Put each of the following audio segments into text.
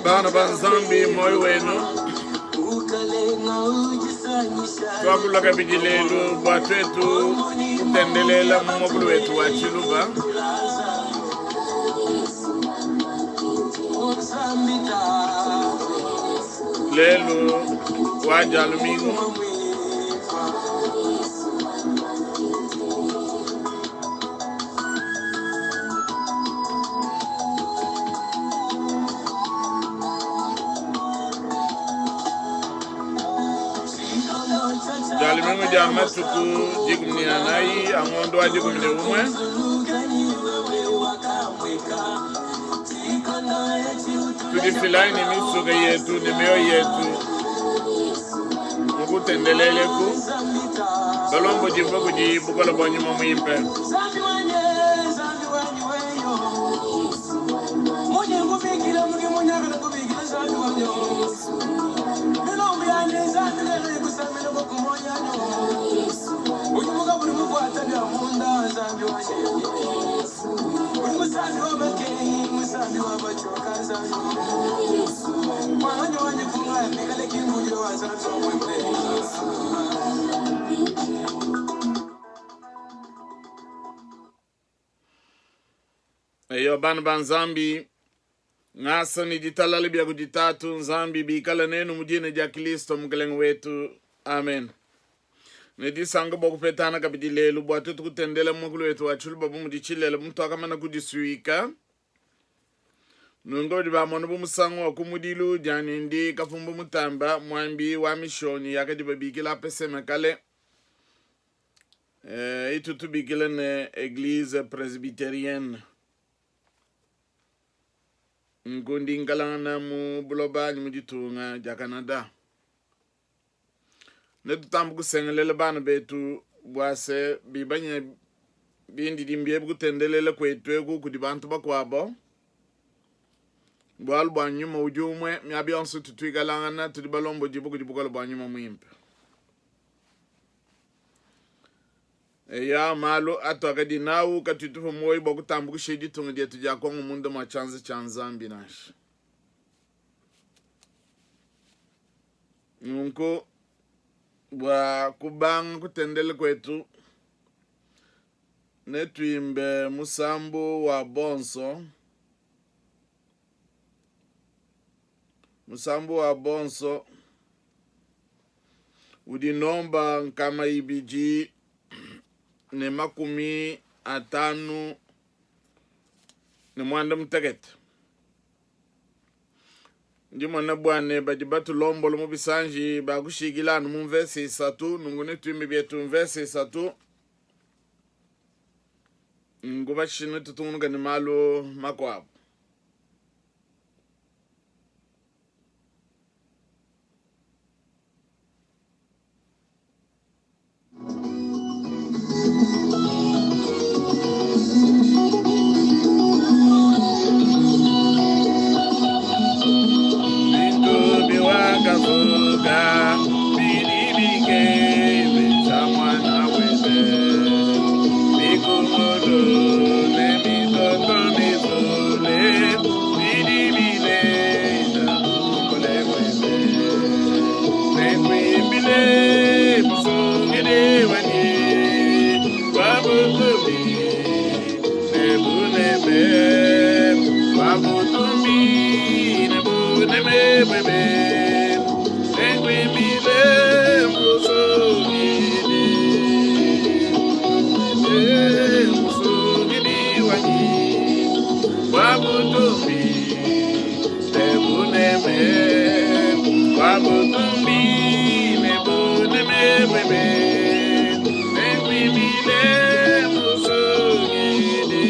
Bana ba Nzambi, muoyo wenu. Tuakula kabidi lelu bua tuetu kutendelela mu muakulu wetu wa Tshiluba. Lelu wa Dia Lumingu. Dia Lumingu dia matuku 14 a ngondo wa 11. Tudifilayi ne misuke yetu ne mioyo yetu mu kutendeleleku, balombodibue kudi bukole bua Nyuma Muimpe. Eyo, bana ba Nzambi, ngasa ne ditalala bia kudi Tatu Nzambi bikale nenu mu dina dia Kristo Mukelenge wetu. Amen. Ne disanka bua kupetana kabidi lelu bua tuetu kutendela muakulu wetu wa Tshiluba bu mudi tshilele mutuakamana kudisuika. Nunku badi bamona bu musangu wa kumudilu dianyi ndi Kafumbu Mutamba, muambi wa mishonyi yakadi babikila APCM kale, itu tubikila ne Eglise Presbyterienne. Nku ndi nkalangana mu buloba anyi mu ditunga dia Canada. Netutambe kusengelela bana betu bua se bibanye bindidimbi ebi kutendelela kuetu eku kudi bantu bakuabo, bualu bua nyuma udi umue miaba yonso tutuikalangana tudi balombodibue kudi bukole bua nyuma muimpe. Eya, malu atuakadi nawu katuyi tupua muoyo bua kutambukisha ditunga dietu dia Kongo munda mua tshianza tshia Nzambi nansha. Nunku, bua kubanga kutendela kuetu, netuimbe musambu wa bonso, musambu wa bonso udi nomba 258. Ndi mona bua ne badi batulombola mu bisanji bakushikila anu mu mvese 3, nunku netuimbe bietu mvese 3, nunku pashishe netutungunuke ne malu makuabu. Bintu biwakafuka bidi bikebesha muana webe, bikungulu ne mitoto mivule bidi bileja bukole buebe. Nenkuimbile musungidi wanyi wa butumbi ne buneme, wa butumbi ne buneme buebe. Nenkuimbile musungidi, musungidi wanyi wa butumbi ne buneme, wa butumbi ne buneme buebe. Nenkuimbile musungidi.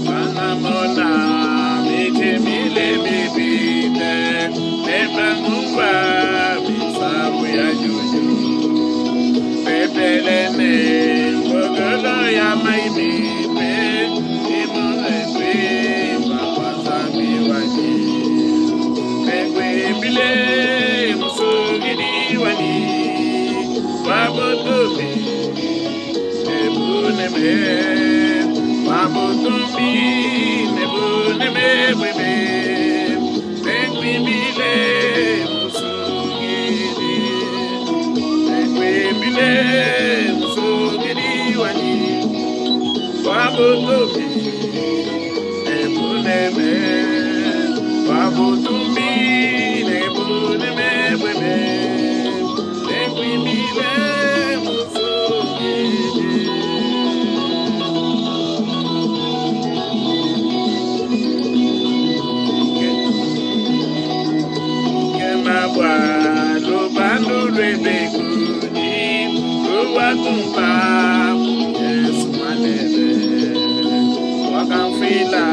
Panamona miti mile mipite ne pangumvua misambu ya juju pepele ne mpokolo ya mai mimpe imone kuimba kwa Nzambi wanyi nenkuimbile musungidi wanyi wa butumbi. buneme, bua butumbi ne buneme buebe. Nenkuimbile musungidi, nenkuimbile musungidi wanyi, bua butumbi ne buneme, bua butumbi ne buneme buebe. Nenkuimbile musungidi. Kema bua lupandu luebe kudi luwakumpa Yesu muanebe wakamfuila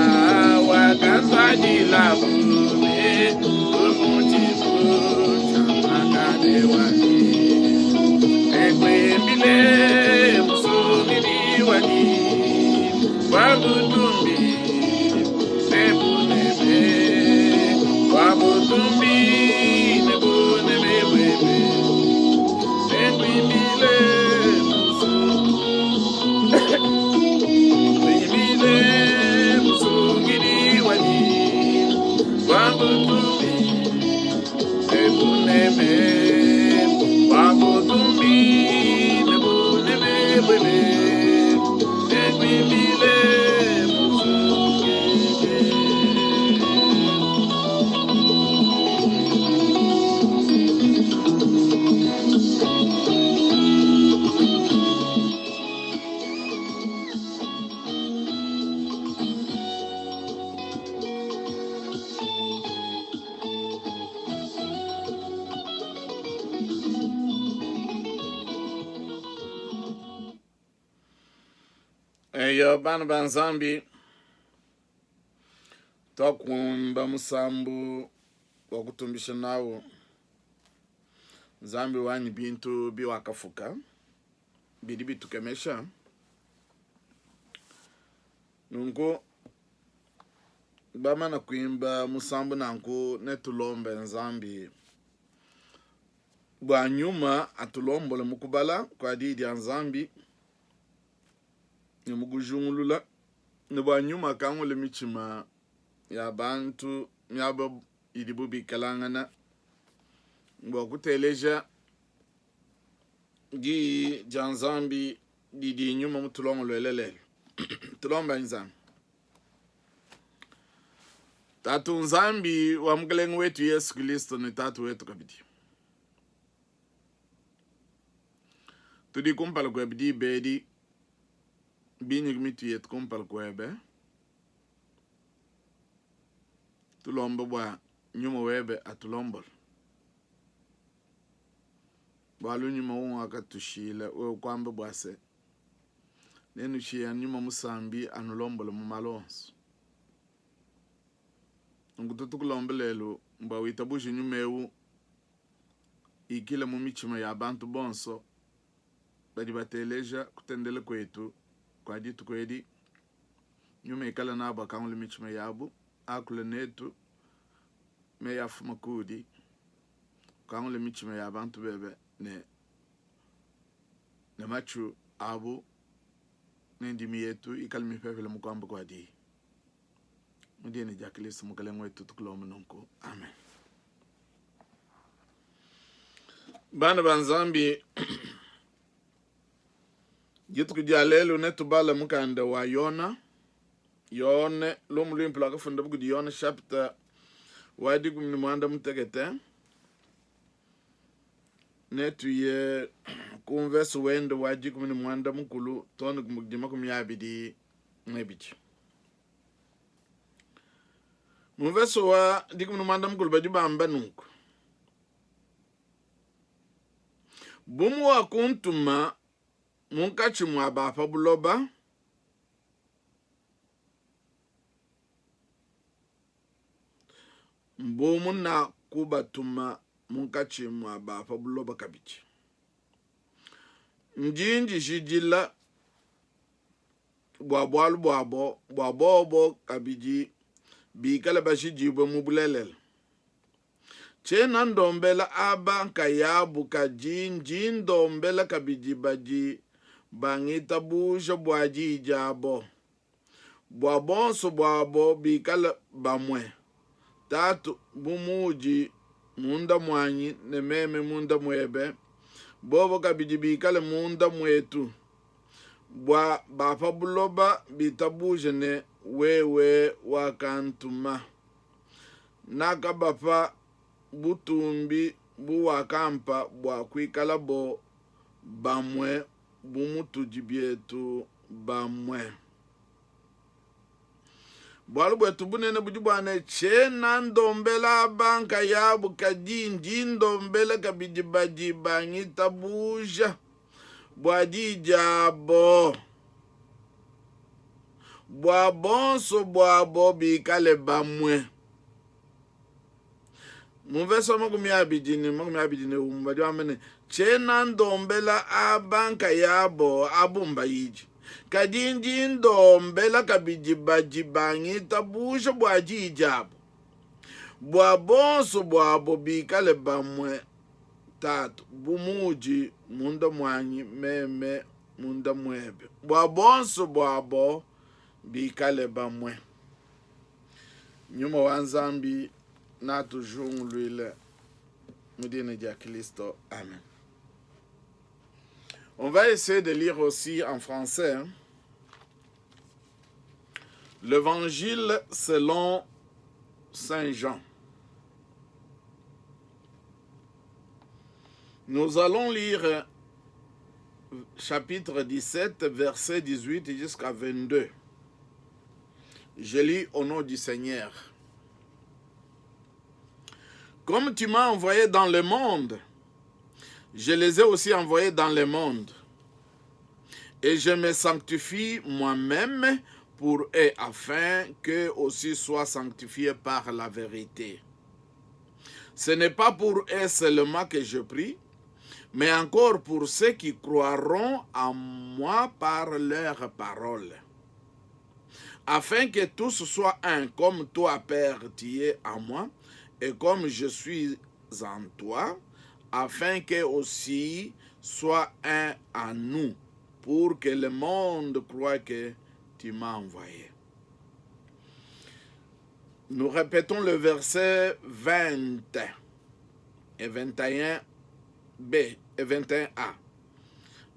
wakantuadila bubi ku mutshipu tshiamakane wanyi Nenkuimbile musungidi wanyi bua butumbi ne buneme, bua butumbi ne buneme buebe. Nenkuimbile musungidi, musungidi wanyi, bua butumbi ne buneme, bua butumbi ne buneme buebe. Nenkuimbile musungidi. Eyo bana ba Nzambi, twakuimba musambu wa kutumbisha nawu Nzambi wanyi bintu biwakafuka bidi bitukemesha. Nunku bamana kuimba musambu nanku, netulombe Nzambi bua nyuma atulombole mu kubala kua Diyi dia Nzambi ne mu kujingulula, ne bua nyuma akangule mitshima ya bantu miaba idibu bikalangana bua kuteleja Diyi dia Nzambi didi nyuma mutulongoluele lelu. Tulomba Nzambi. Tatu Nzambi wa Mukelenge wetu Yesu Kristo ne Tatu wetu kabidi, tudi kumpala kuebe diba edi, binyike mitu yetu kumpala kuebe, tulomba bua nyuma webe atulombole, bualu nyuma ungakatushila wewe kuamba bua se nenushiya nyuma musambi anulombole mu malu onso. Nunku tutukulomba lelu mbua witabuje nyuma eu ikile mu mitshima ya bantu bonso badi bateleja kutendela kuetu kua dituku edi. Nyuma ikale nabu akangule mitshima yabu, akule netu meyi afuma kuudi, ukangule mitshima ya bantu bebe ne ne matshu abu ne ndimi yetu ikale mipepele mu kuamba kua diyi. Mu dina dia Kristo Mukalenge wetu tukulomba nunku, amen. Bana ba Nzambi, dituku dia lelu netubale mukanda wa Yona. Yone, lumu luimpe luakafundabu kudi Yone, chapter wa 16 netuye ku mvese wende wa 18 too ne ku 22. Mu mvese wa 18 badi bamba nunku: Bu muwakuntuma munkatshi mua ba pa buloba, mbu munakubatuma munkatshi mua ba pa buloba kabidi. Ndi ndijidila bua bualu buabo, bua bobo kabidi bikale bajidibue mu bulelela. Tshiena ndombela aba nkayabu, kadi ndi ndombela kabidi badi. bangitabuja bua diyi diabo, bua bonso buabo bikale bamue, Tatu, bu muudi munda muanyi ne meme munda muebe, bobo kabidi bikale munda muetu, bua ba pa buloba bitabuje ne, Wewe wakantuma. Nakabapa butumbi buwakampa bua kuikalabo bamue bu mutudi bietu bamue. Bualu buetu bunene budi bua ne, tshiena ndombela aba nkayabu, kadi ndi ndombela kabidi badi bangitabuja bua diyi diabo, bua bonso buabo bikale bamue. Mu mvese wa 21 badi bamba ne, tshiena ndombela aba nkayabo, abu mbayidi, kadi ndi ndombela kabidi badi bangitabuja bua diyi diabo, bua bonso buabo bikale bamue, Tatu, bu muudi munda muanyi, meme munda muebe, bua bonso buabo bikale bamue. Nyuma wa Nzambi natujunguluile mu dina dia Kristo. Amen. On va essayer de lire aussi en français hein. L'évangile selon Saint Jean. Nous allons lire chapitre 17, verset 18 jusqu'à 22. Je lis au nom du Seigneur. Comme tu m'as envoyé dans le monde, je les ai aussi envoyés dans le monde. Et je me sanctifie moi-même pour eux, afin qu'eux aussi soient sanctifiés par la vérité. Ce n'est pas pour eux seulement que je prie, mais encore pour ceux qui croiront en moi par leur parole, afin que tous soient un, comme toi, Père, tu es en moi, et comme je suis en toi, afin qu'eux aussi soient un en nous, pour que le monde croie que tu m'as envoyé. Nous répétons le verset 20 et 21b et 21a.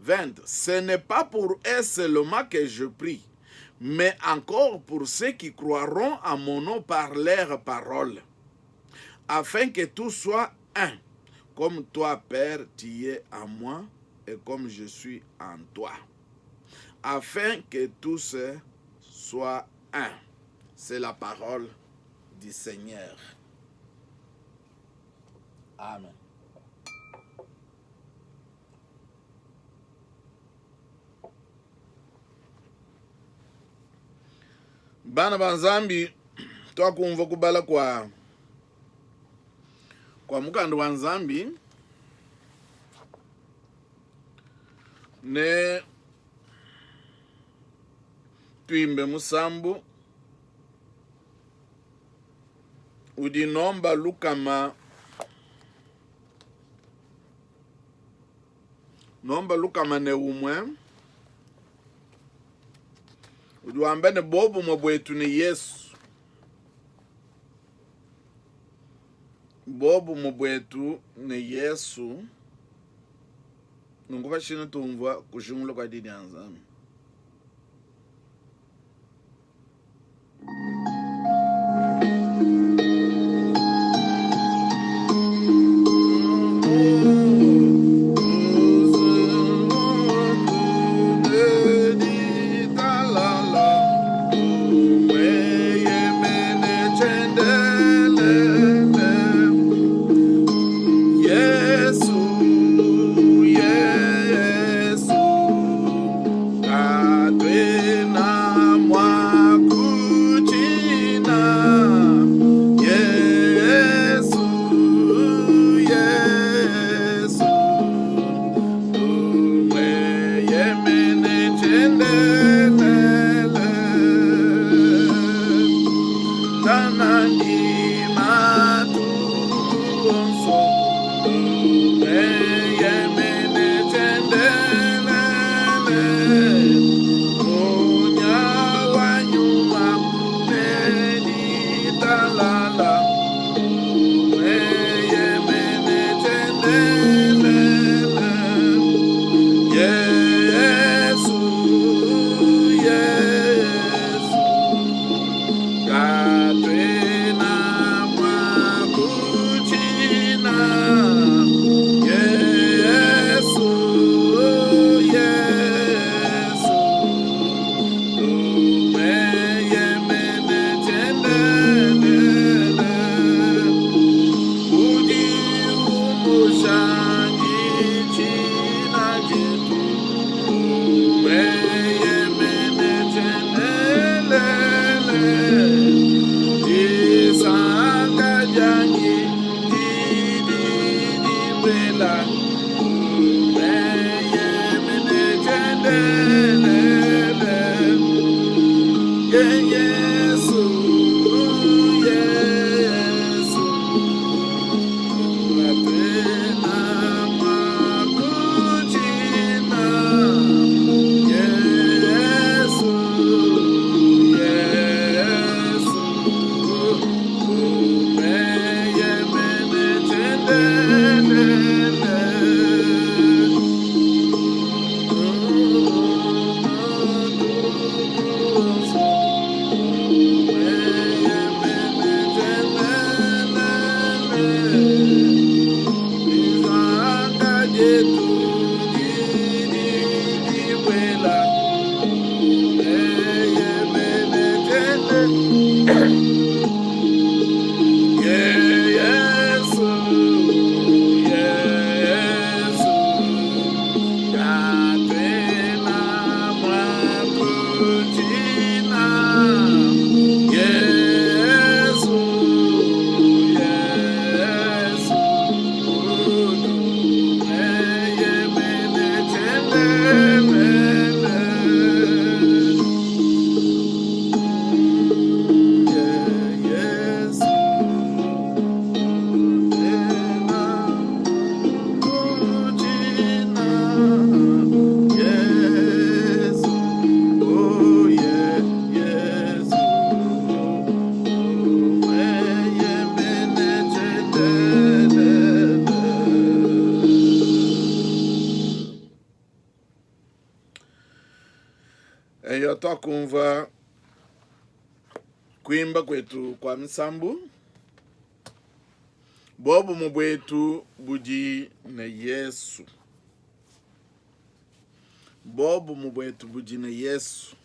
20. Ce n'est pas pour eux seulement que je prie, mais encore pour ceux qui croiront à mon nom par leur parole, afin que tout soit un, comme toi, Père, tu es en moi et comme je suis en toi, afin que tous soient un. C'est la parole du Seigneur. Amen. Bana ba Nzambi, twakumvua kubala kua kua mukanda wa Nzambi ne tuimbe musambu udi nomba lukama nomba lukama ne umue udi wamba ne bobumue buetu ne Yesu bobumue buetu ne Yesu nunku pashina tumvua kujingula kua di dia Nzambi. Yesu, Yesu, katwena mwakuchina. Yesu, Yesu, tumweyemene chendelele. Tanani matuku onso, tumweyemene chendelele. Eyo tuakumvua kuimba kuetu kua misambu buobumue buetu budi ne Yesu buobumue buetu budi ne Yesu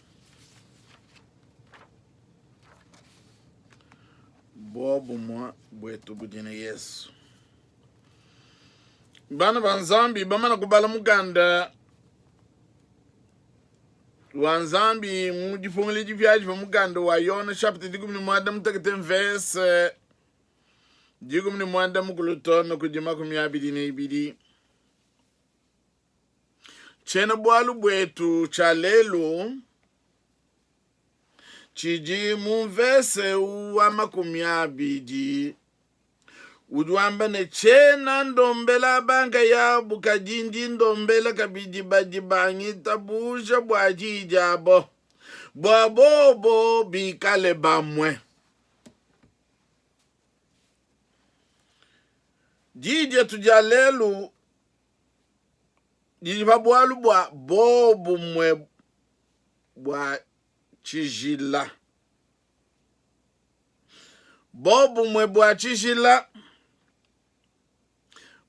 buobumue buetu budi ne Yesu bana ba Nzambi bamana kubala mukanda wa Nzambi mu dipungila dipiadipia mukanda wa Yona chapitre dikumi ne muanda mutekete mvese dikumi ne muanda mukulu too ne kudi makumi abidi ne ibidi. Tshiena-bualu buetu tshia lelu tshidi mu mvese wa makumi abidi udi wamba ne, Tshiena ndombela aba nkayabu, kadi ndi ndombela kabidi badi bangitabuja bua diyi diabo, bua bobo bikale bamue. Diyi dietu dia lelu didi pa bualu bua bobumue bua tshijila. Bobumue bua tshijila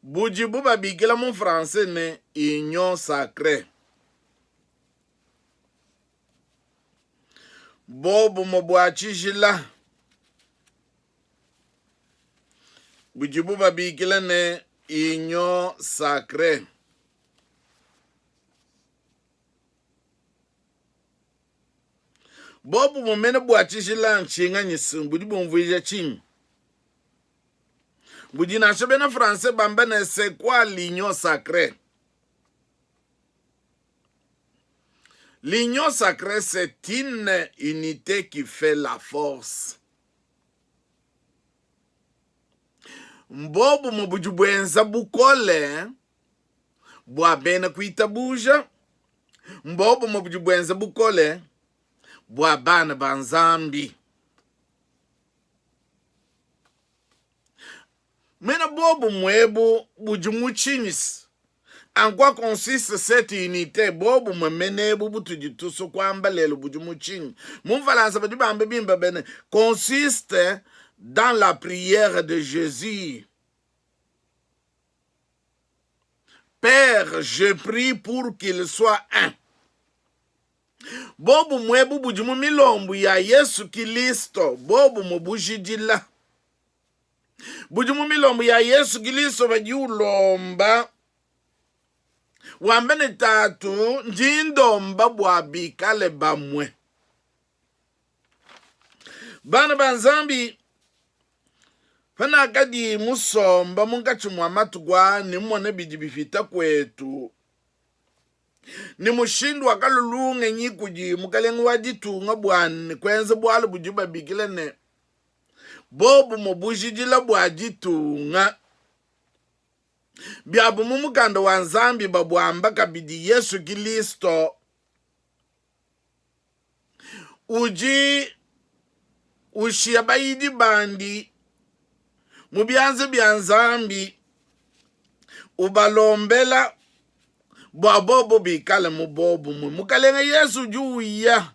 budibu babikila mu français ne union sacree. Bobumue bua tshijila budibu babikila ne union sacree. Bobumue mene bua tshijila ntshinganyi? Budi bumvuija tshinyi? Budi nansha bena français bamba ne c'est quoi l'union sacree? L'union sacrée, c'est une unité qui fait la force. Mbobumue budi buenza bukole bua bena kuitabuja, mbobumue budi buenza bukole bua bana ba Nzambi. Mena bobumue ebu budi mu tshinyi? En quoi consiste cette unité? Bobumue mene ebu butudi tusua kuamba lelu budi mu tshinyi? Mu Mfalansa badi bamba bimpe bene, consiste dans la prière de Jésus. Père, je prie pour qu'il soit un. Bobumue ebu budi mu milombu ya Yesu Kilisto, bobumue bujidila budi mu milombu ya Yesu Kilisto padi ulomba wamba ne, Tatu, ndi ndomba bua bikale bamue. Bana ba Nzambi, Panakadi musomba munkatshi mua matuku aa ne mmona bidi bipita kuetu, ne mushindu wakalua lungenyi kudi mukalenge wa ditunga bua kuenza bualu budi babikila ne, bobumue bujidila bua ditunga. Biabu mu mukanda wa Nzambi babuamba kabidi Yesu Kilisto udi ushiya bayidi bandi mu bianza bia Nzambi, ubalombela bua bobo bikale mu bobumue. Mukalenge Yesu udi uya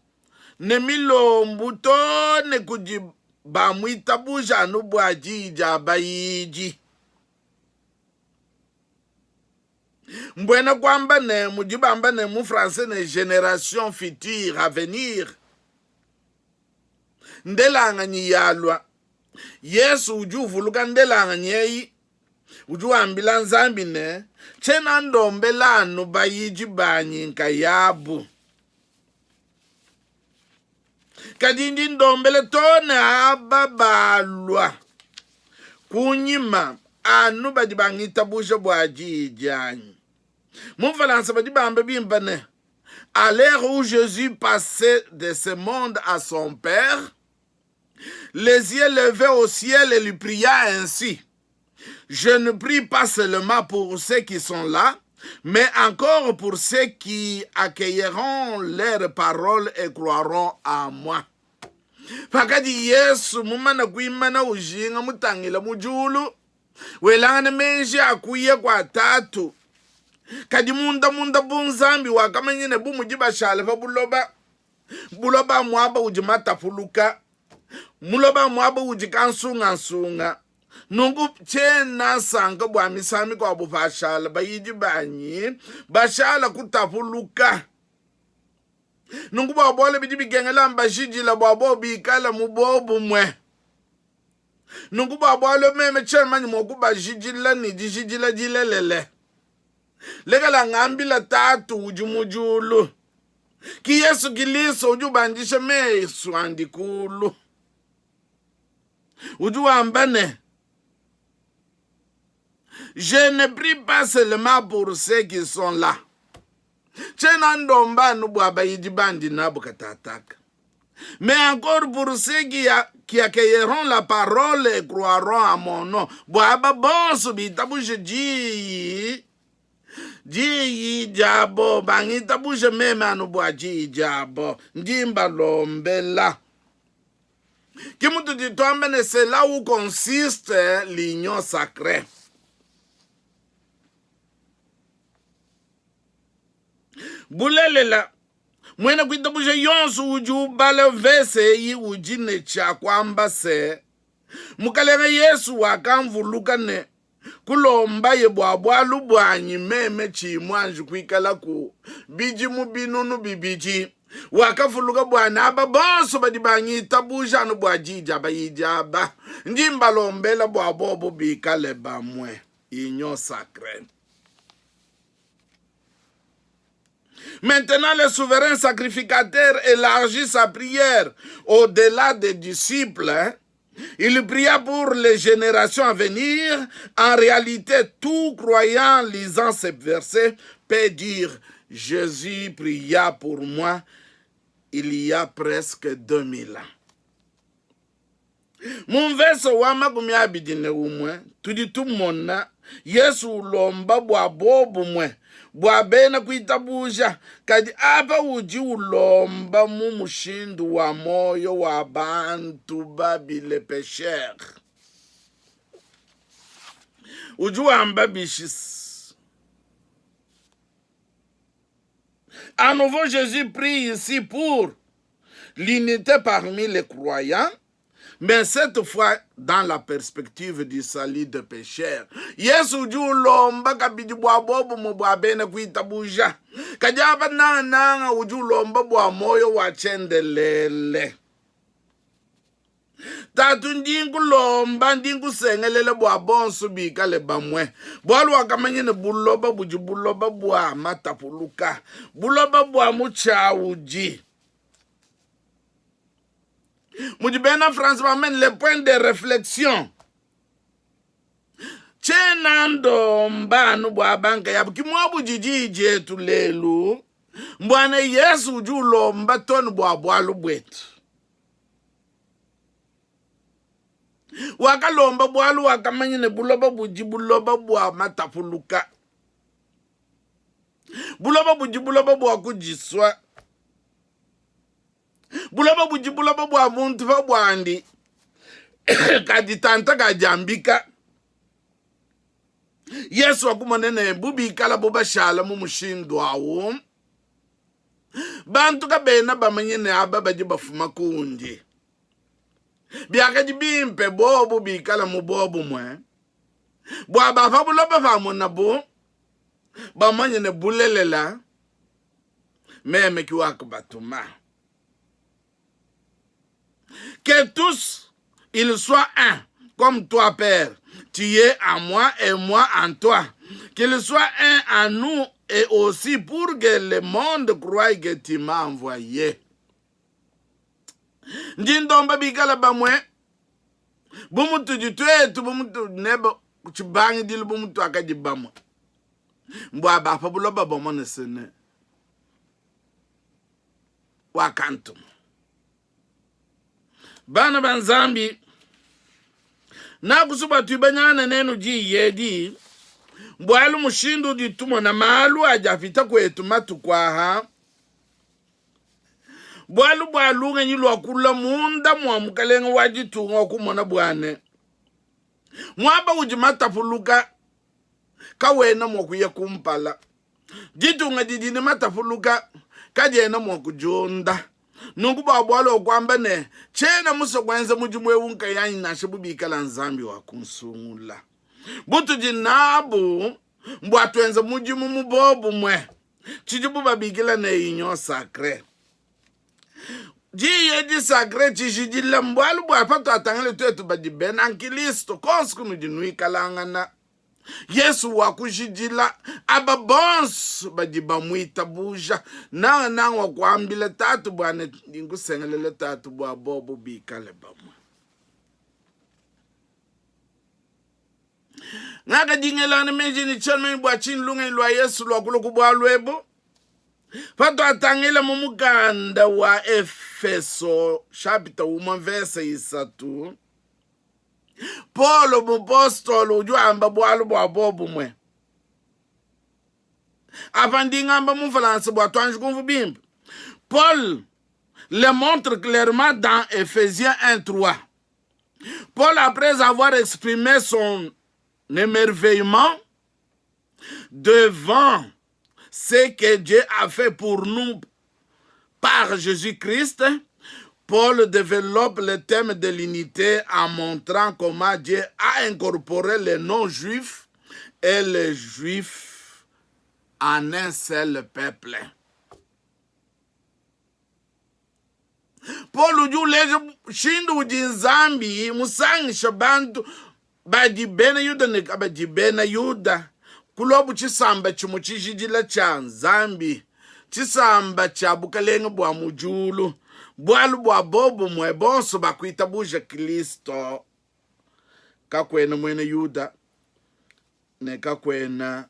ne milombu too ne kudi bamuitabuja anu bua diyi dia bayidi. Mbuena kuamba ne, mudi bamba ne mu français ne generation future avenir, ndelanganyi yalua. Yesu udi uvuluka ndelanganyi eyi, udi wambila Nzambi ne, tshiena ndombela anu bayidi banyi nkayabu, kadi ndi ndombela too ne aba balua kunyima, anu badi bangitabuja bua diyi dianyi. Mu Mfalansa badi bamba bimpe ne, à l'heure où Jésus passait de ce monde à son Père, les yeux levés au ciel, et lui pria ainsi. Je ne prie pas seulement pour ceux qui sont là, mais encore pour ceux qui accueilleront leurs paroles et croiront en moi. Pakadi Yesu mumane kuimana ujinga mutangila mu diulu, welangana meji a kuya kua Tatu, kadi munda munda bu Nzambi wakamanya ne bu mudi bashale pa buloba, buloba muaba udi matapuluka, muloba muaba udi kansungansunga. Nunku tshiena nsanka bua misangu mikuabu pashala bayidi banyi bashala kutapuluka. Nunku bua bualu bidi bikengela mbajidila bua bobu bikale mu buobumue. Nunku bua bualu meme tshiena manye mua kubajidila ne dijidila dilelele. Lekela ngambila Tatu udi mu diulu. Ki Yesu Kilisto udi ubandisha mesu andi kulu. Udi wamba ne, Je ne prie pas seulement pour ceux qui sont là. Tshiena ndomba anu bua bayidi bandi nabu katataka. Mais encore pour ceux qui, a, qui accueilleront la parole et croiront à mon nom. Bua aba bonso bitabuje diyi diyi diabo bangitabuje meme anu bua diyi diabo ndi mbalombela. Ke mutudi tuamba ne c'est là où consiste l'union sacrée. Bulelela, muena kuitabuja yonso udi ubala mvese eyi udi ne tshia kuamba se, Mukalenge Yesu wakamvuluka ne kulombaye bua bualu buanyi meme tshiyi muanji kuikalaku bidimu binunu bibidi. Wakavuluka bua aba bonso badi bangitabuja anu bua diyi dia bayidi aba, ndi mbalombela bua bobo bikale bamue. Union sacree. Maintenant, le souverain sacrificateur élargit sa prière au-delà des disciples. Hein. Il pria pour les générations à venir. En réalité, tout croyant lisant ces versets peut dire Jésus pria pour moi il y a presque 2000 ans. Mu mvese wa 21 tudi tumona Yesu ulomba bua buobumue bua bena kuitabuja, kadi apa udi ulomba mu mushindu wa muoyo wa bantu babi les pecheurs. Udi wamba bishi? À nouveau, Jésus prie ici pour l'unité parmi les croyants, mais cette fois dans la perspective du salut de pécheurs. Yesu udi ulomba kabidi bua buobumue bua bena kuitabuja, kadi apa nangananga udi ulomba bua muoyo wa tshiendelele. Tatu, ndi nkulomba, ndi nkusengelela bua bonso bikale bamue, bualu wakamanya ne buloba budi buloba bua matapuluka, buloba bua mutshiawudi. Mudi bena France bamene le point de réflexion. Tshiena ndomba anu bua aba nkayabu, ki muabu udi diyi dietu lelu, mbua ne Yezu udi ulomba to ne bua bualu buetu. Wakalomba bualu wakamanya ne buloba budi buloba bua matapuluka. Buloba budi buloba bua kudisua. Buloba budi buloba bua muntu pa buandi, kaditanta kadiambika. Yesu wakumona ne bu bikala bu bashala mu mushindu awu, bantu kabena bamanye ne aba badi bafuma kundi. Biakadi bimpe bobu bikala mu bobumue, bua ba pa buloba pamonabu bamanye ne bulelela meme ki wakubatuma. Que tous ils soient un, comme toi, Père, tu es en moi et moi en toi. Qu'ils soient un en nous et aussi pour que le monde croie que tu m'as envoyé. Ndi ndomba bikala bamue bu mutudi tuetu bu mutu nebe ku tshibangidilu bu mutuakadi bamue mbua ba pa buloba bamone se ne wakantuma. Bana ba Nzambi, nakusua bua tuibanyangane nenu diyi edi, bualu mushindu udi tumona malu adi apita kuetu matuku aha, bualu bua lungenyi lua kulua munda mua mukalenge wa ditunga wa kumona bua ne muaba udi matapuluka kawena mua kuya kumpala. Ditunga didi ne matapuluka kadiena mua kudiunda. Nunku bua bualu okuamba ne, tshiena musue kuenza mudimu eu nkayanyi nansha bu bikala Nzambi wa kunsungula. Butudi nabu mbua tuenze mudimu mu bobumue, tshidibu babikila ne union sacree. Diyi edi sacre tshijidila mbualu bua patuatangila tuetu badi bena nkristo konso kunudi nuikalangana. Yesu wakujidila aba bonso badi bamuitabuja, nangananga wakuambila Tatu bua ne, ndi nkusengelela Tatu bua bobu bikale bamue. Ngakadingelangana meji ne tshiena bua tshinyi lungenyi lua Yesu luakulua ku bualu ebu. Patuatangila mu mukanda wa Efeso chapitre umue verse 3, Paulo mupostolo udi wamba bualu bua buobumue. Apa ndi ngamba mu Mfulansa bua tuanji kumvua bimpe. Paul le montre clairement dans Ephésiens 1:3. Paul, après avoir exprimé son émerveillement devant ce que Dieu a fait pour nous par Jésus-Christ, Paul développe le thème de l'unité en montrant comment Dieu a incorporé les non-juifs et les juifs en un seul peuple. Paul udi uleja mushindu udi Nzambi musangisha bantu badi bena Yuda ne kabadi bena Yuda kuluabu tshisamba tshimue tshijidila tshia Nzambi, tshisamba tshia bukalenge bua mu diulu, bualu bua bobumue bonso bakuitabuja Kristo. Kakuena muena Yuda ne kakuena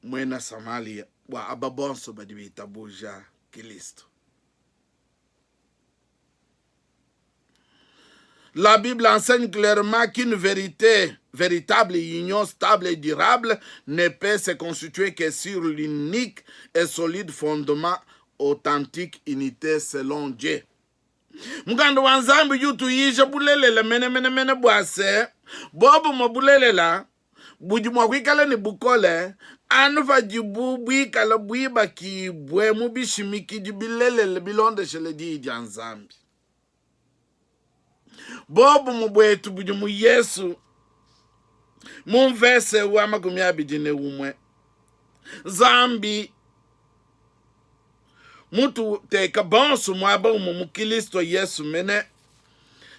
muena Samalia bua aba bonso badi bitabuja Kristo. La Bible enseigne clairement qu'une vérité, véritable union stable et durable ne peut se constituer que sur l'unique et solide fondement authentique unité selon Dieu. Mukanda wa Nzambi udi utuyisha bulelela menemenemene bua se, bobumue bulelela budi mua kuikala ne bukole anu padibu buikala buibakibue mu bishimikidi bilelela bilondeshile Diyi dia Nzambi. Bobumue buetu budi mu Yesu. Mu mvese wa 21, Nzambi mututeka bonso muaba umue mu Kilisto Yesu mene.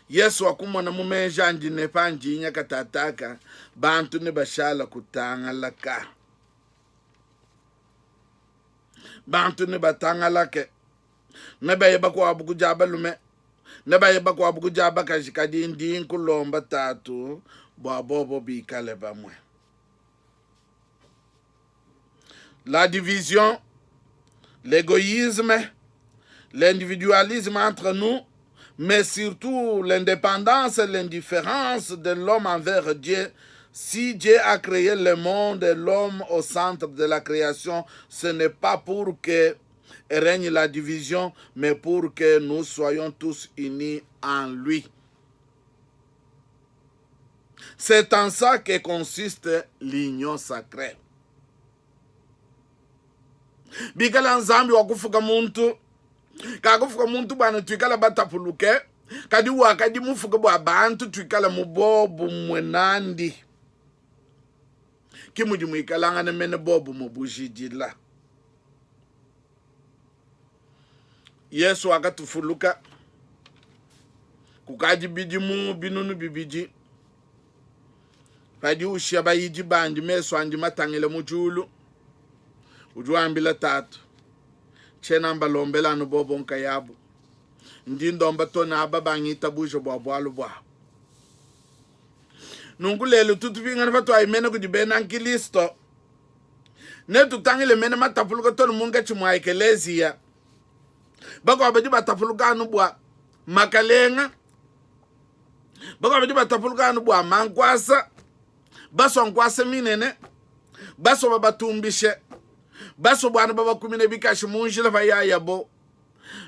Yesu wakumona mu meji andi ne pandinya katataka bantu ne bashala kutangalaka. Bantu ne batangalake ne baye bakuabu ku dia balume. Ne baye bakuabu ku dia bakaji, kadi ndi nkulomba Tatu bua bobo bikale bamue. La division, l'égoïsme, l'individualisme entre nous, mais surtout l'indépendance et l'indifférence de l'homme envers Dieu. Si Dieu a créé le monde et l'homme au centre de la création, ce n'est pas pour que règne la division, mais pour que nous soyons tous unis en lui. C'est en ça que consiste l'union sacrée. Bikala Nzambi wakufuka muntu, kakufuka muntu bua ne tuikale batapuluke, kadi wakadi mufuke bua bantu tuikale mu bobumue nandi. Ke mudi muikalangane mene bobumue bujidila. Yesu wakatufuluka kukadi bidimu binunu bibidi padi ushiya bayidi bandi mesu andi matangile mu diulu, udi wambila Tatu, tshiena mbalombela anu bobo nkayabu, ndi ndomba to ne aba bangitabuja bua bualu buabu. Nunku lelu tutupingana patuayi mene kudi bena nkristo ne tutangile mene matapuluka to ne munkatshi mua ekeleziya. Bakuabu badi batapuluka anu bua makalenga, bakuabu badi batapuluka anu bua mankuasa, basua nkuasa minene, basua babatumbishe, basua buana babakumine bikashi mu njila payayabo.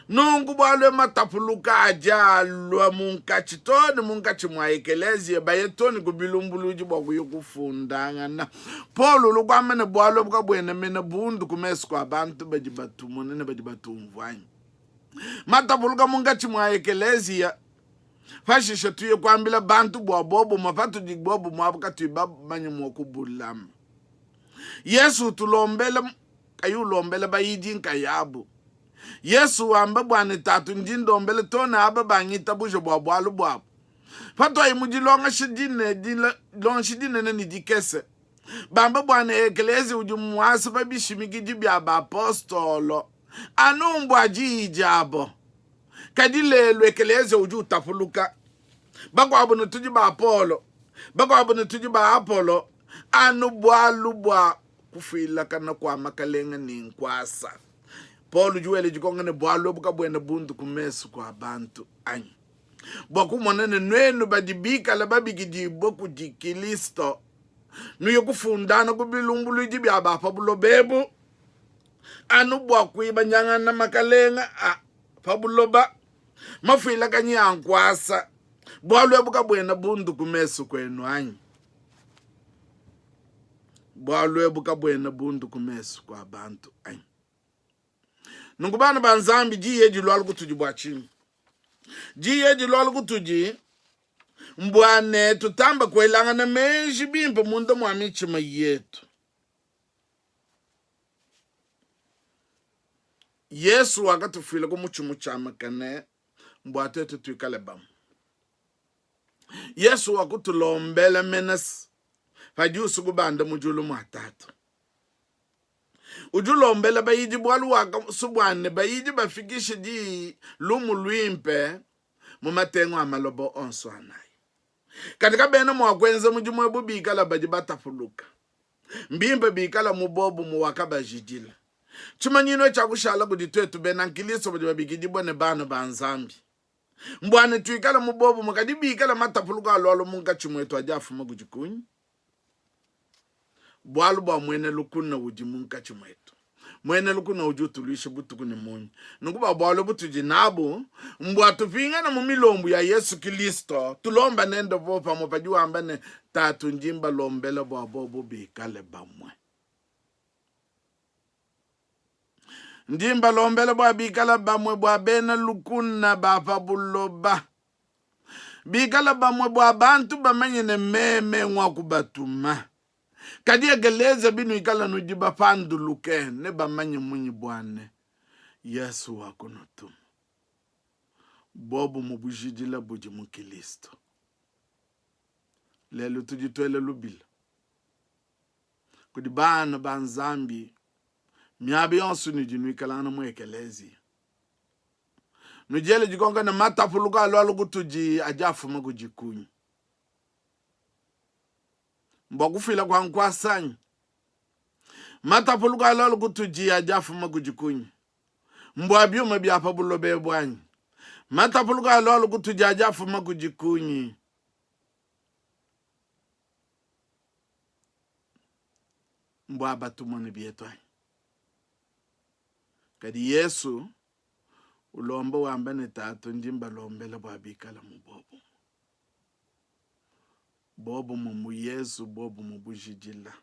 Nunku bualu ebu matapuluka adi alua munkatshi too ne munkatshi mua ekeleziya, baye too ne ku bilumbuluidi bua kuya kufundangana. Paulo uli kuamba ne, bualu ebu kabuena mene bundu ku mesu kua bantu badi batumona ne badi batumvua anyi? Matapuluka munkatshi mua ekeleziya. Pashishe tuye kuambila bantu bua buobumue patudi buobumue abu katuyi bamanye mua kubulama. Yesu utulombela kayi ulombela bayidi nkayabu. Yesu wamba bua ne, Tatu, ndi ndombela too ne aba bangitabuja bua bualu buabu. Patuayi mu dilongesha dine, dilongesha dinene ne dikese, bamba bua ne ekeleziya udi muasa pa bishimikidi bia bapostolo, anu mbua diyi diabo. Kadi lelu ekeleziya udi utapuluka, bakuabu ne tudi ba Apolo, bakuabu ne tudi ba Apolo, anu bualu bua kufuilakana kua makalenga ne nkuasa. Paulo udi wela dikonka ne, bualu ebu kabuena bundu ku mesu kua bantu anyi? Bua kumona ne nuenu badi bikale babikidibue kudi Kilisto, nuye kufundana ku bilumbuluidi bia ba pa buloba ebu, anu bua kuibanyangana makalenga a pa buloba, mafuilakanyi a nkuasa. Bualu ebu kabuena bundu ku mesu kuenu anyi? Bualu ebu kabuena bundu ku mesu kua bantu anyi? Nunku bana ba Nzambi, diyi edi lualu kutudi bua tshinyi? Diyi edi lualu kutudi mbua ne tutamba kuelangana meji bimpe munda mua mitshima yetu. Yesu wakatufuila ku mutshi mutshiamakane bua tuetu tuikale bamue. Yesu wakutulombela menes padi usu kubanda mu diulu mua Tatu. Udi ulombela bayidi bualu wakasua bua ne bayidi bafikishe diyi lumu luimpe mu matengu a maloba onso anayi. Kadi kabena mua kuenza mudimu ebu bikala badi batapuluka. Mbimpe bikala mu bobumue wakabajidila. Tshimanyinu tshia kushala kudi tuetu bena nkristo badi babikidibua ne bana ba Nzambi mbua ne tuikale mu bobumue. Kadi bikala matapuluka alualua munkatshi muetu adi afuma kudi kunyi? Bualu bua muena lukuna udi munkatshi muetu. Muena lukuna udi utuluisha butuku ne munya. Nunku bua bualu butudi nabu mbua tupingane mu milombu ya Yesu Kilisto, tulomba nende popamue padi wamba ne, Tatu, ndi mbalombela bua bobu bikale bamue. Ndi mbalombela bua bikale bamue bua bena lukuna ba pa buloba bikale bamue bua bantu bamanye ne meme nguakubatuma. Kadi ekelezia binuikala nudi bapanduluke, nebamanye munyi bua ne Yesu wakunutuma? Buobumue bujidila budi mu Kilisto. Lelu tudi tuela lubila kudi bana ba Nzambi miaba yonso inudi nuikalangana mu ekelezia. Nudiele dikonka ne matapuluka alualu kutudi adi afuma kudi kunyi? Mbua kufuila kua nkuasa anyi? Matapuluka alualu kutudi adi afuma kudi kunyi? Mbua biuma bia pa buloba ebu anyi? Matapuluka alualu kutudi adi afuma kudi kunyi? Mbua batumone bietu anyi? Kadi Yesu ulomba wamba ne, Tatu, ndi mbalombela bua bikale mu bobumue. Bobumue mu Yesu, bobumue bujidila,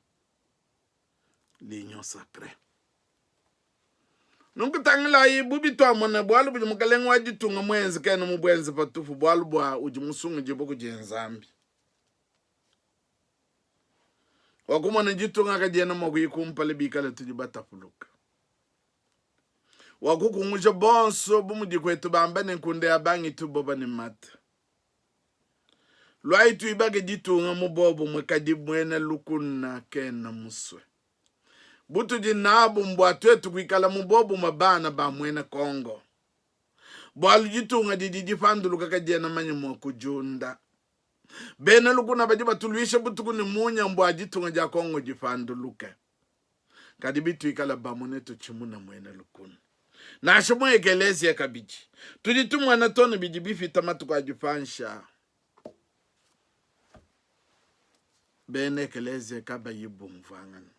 l'union sacree. Nunku tangilayi bu bituamona bualu budi mukalenge wa ditunga muenze, kena mubuenze patupu, bualu bua udi musungidibue kudi Nzambi. Wakumona ditunga kadiena mua kuya kumpala bikale tudi batapuluka. Wakukunguja bonso bu mudi kuetu bamba ne nkunda ya bangi tuboba ne mata. Luayi tuibake ditunga mu bobumue, kadi muena lukuna kena musue. Butudi nabu mbua tuetu kuikala mu bobumue bana ba muena Kongo. Bualu ditunga didi dipanduluka kadiena manya mua kudiunda. Bena lukuna badi batuluisha butuku ne munya mbua ditunga dia Kongo dipanduluke. Kadi bituikala bamue netutshimune muena lukuna. Nansha mu ekeleziya kabidi, tudi tumona too ne bidi bipita matuku adi panshi aa. Bena ekeleziya kabayi bumvuangana,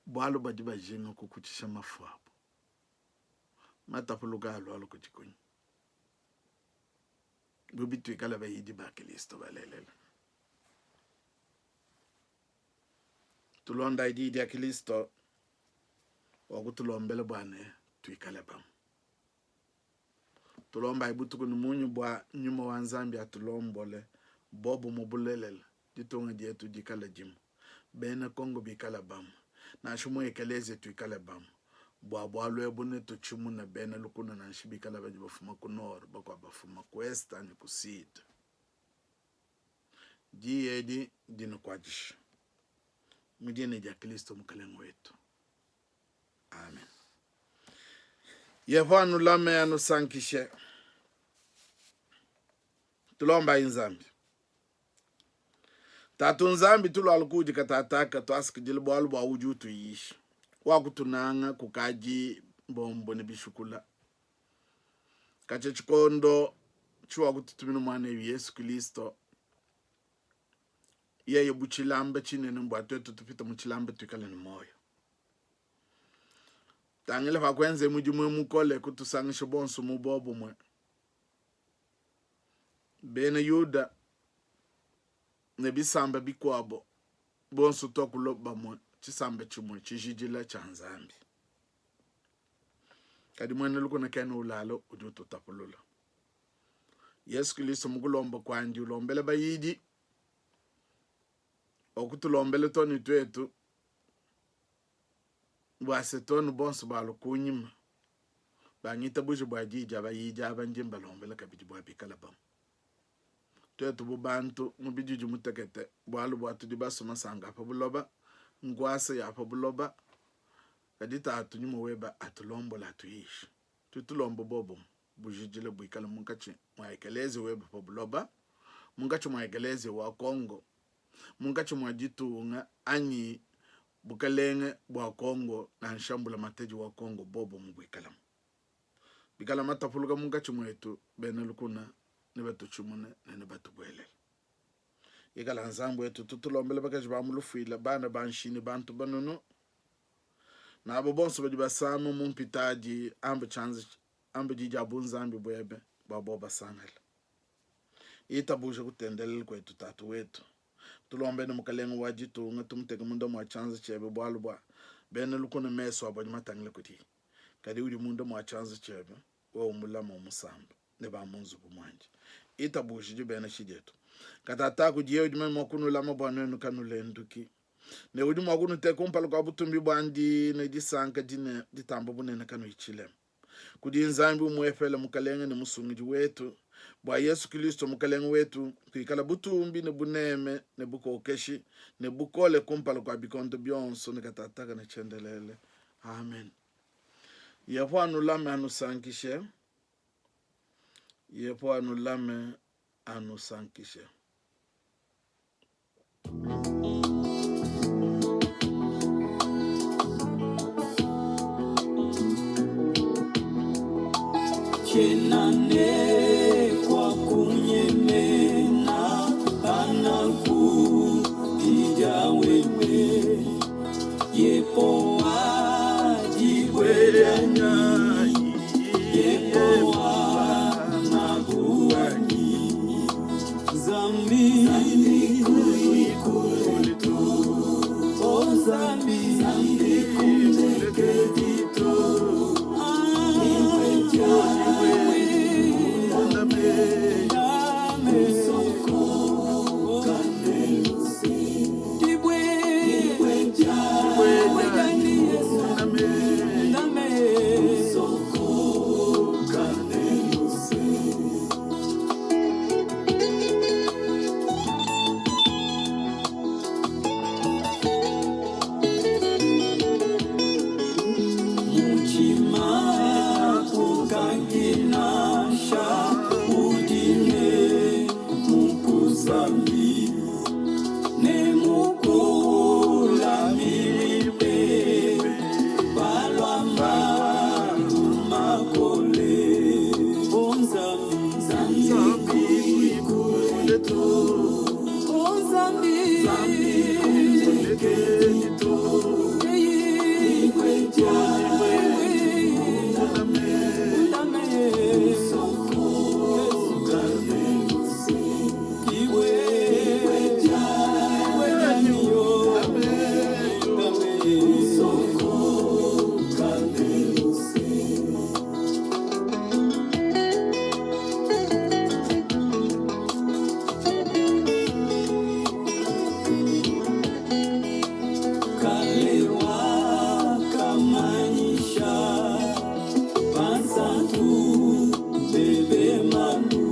bualu badi bajinga kukutshisha mafu abu. Matapuluka alualua kudi kunyi? Bu bituikala bayidi ba Kilisto balelela, tulondayi diyi dia Kilisto wa kutulombela bua ne tuikale pamue. Tulombayi butuku ne munyi bua nyuma wa Nzambi atulombole bobumue bulelela, ditunga dietu dikale dimue, bena Kongo bikale bamue, nansha mu ekelezia tuikale bamue. Bua bualu ebu netutshimune bena lukuna nansha bikale badi bafuma ku nord, bakuabu bafuma ku est anyi ku sud. Diyi edi dinukuatshishe mu dina dia Kristo Mukalenge wetu. Amen. Yehowa anulame anusankishe. Tulombayi Nzambi. Tatu Nzambi, tulualu kuudi katataka, tuasakidila bualu bua udi utuyisha. Wakutunanga kukadi mbombo ne bishukula. Katshia tshikondo tshiwakututumina muana eyu Yesu Kristo, yeye bu tshilamba tshinene bua tuetu tupite mu tshilamba tuikale ne muoyo. Tangila pa kuenza mudimu mukole kutusangisha bonso mu buobumue. Bena Yuda ne bisamba bikuabo bonso tuakulua bamue, tshisamba tshimue tshijidila tshia Nzambi. Kadi muena lukuna kena ulala, udi ututapulula. Yesu Kristo mu kulomba kuandi ulombela bayidi, wakutulombela to ne tuetu bua se tuenu bonso balua kunyima bangitabuje bua diyi dia bayidi aba, ndi mbalombela kabidi bua bikale bamue. Tuetu bu bantu, mubidi udi mutekete bualu bua tudi basue masanka a pa buloba, nkuasa ya pa buloba, kadi Tatu, nyuma webe atulombole, atuyishe. Tudi tulomba bobumue bujidile buikale munkatshi mua Ekelezia webe pa buloba, munkatshi mua Ekelezia wa Kongo, munkatshi mua ditunga anyi bukelenge bua Kongo nansha mbulamatadi wa Kongo bobumue buikalamu. Bikala matapuluka munkatshi muetu, bena lukuna nebatutshimune ne nebatubuelele. Ikala Nzambi wetu, tutulombele bakaji ba mu lufuila, bana ba nshi ne bantu banunu, nabo bonso badi basama mu mpitadi, amba tshianza amba di dia bunzambi buebe bua bo basangale. Itabuja kutendelela kuetu Tatu wetu. Tulombe ne Mukelenge wa ditunga, tumuteke munda mua tshianza tshiebe, bualu bua bena lukuna mesu abo adi matangile kudi, kadi udi munda mua tshianza tshiebe, wewe umulame umusamba ne ba mu nzubu muandi. Itabuja dibenesha dietu katataka kudiye udi mua kunulama bua nuenu kanulenduki ne udi mua kunuteka kumpala kua butumbi buandi ne disanka dine ditamba bunene kanuyi tshilema. Kudi Nzambi umuepele Mukelenge ne Musungidi wetu, bua Yesu Kilisto Mukelenge wetu, kuikala butumbi ne buneme ne bukokeshi ne bukole kumpala kua bikondo bionso ne katataka ne tshiendelele. Amen. Yehowa anulame anusankishe. Yehowa anulame anusankishe. Tshiena ne kua kunyemena panakupidia wewe, Yehowa dibue dianyi, Yehowa ngabu wanyi. Nzambi kule to, o Nzambi kundekedi to. Muchima kukanginasha udine mukusambi nemukula milipe balwa malumakole onzambi kuleto onzambi kundekedito Kalewa kamanyisha bansantu bebe malu.